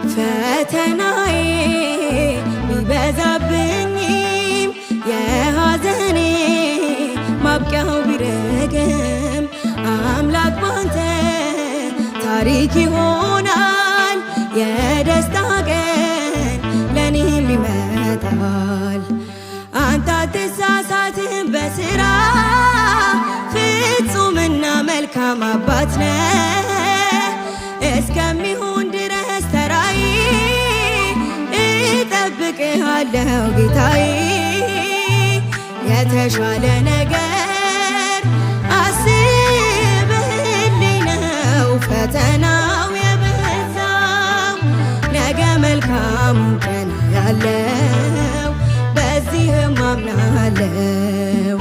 ፈተናዬ ቢበዛብኝም የሐዘኔ ማብቂያው ቢረግም አምላክ ባንተ ታሪክ ይሆናል። የደስታ ቀን ለኔም ይመጣል። አንተ አትሳሳትም በስራ፣ ፍጹምና መልካም አባት ነህ። እስከሚሆን ድረስ ተራዬ እጠብቅሃለሁ ጌታዬ። የተሻለ ነገር አስበህልኝ ነው ፈተናው የበዛው። ነገ መልካሙን ቀን ያለው በዚህም አምናለው።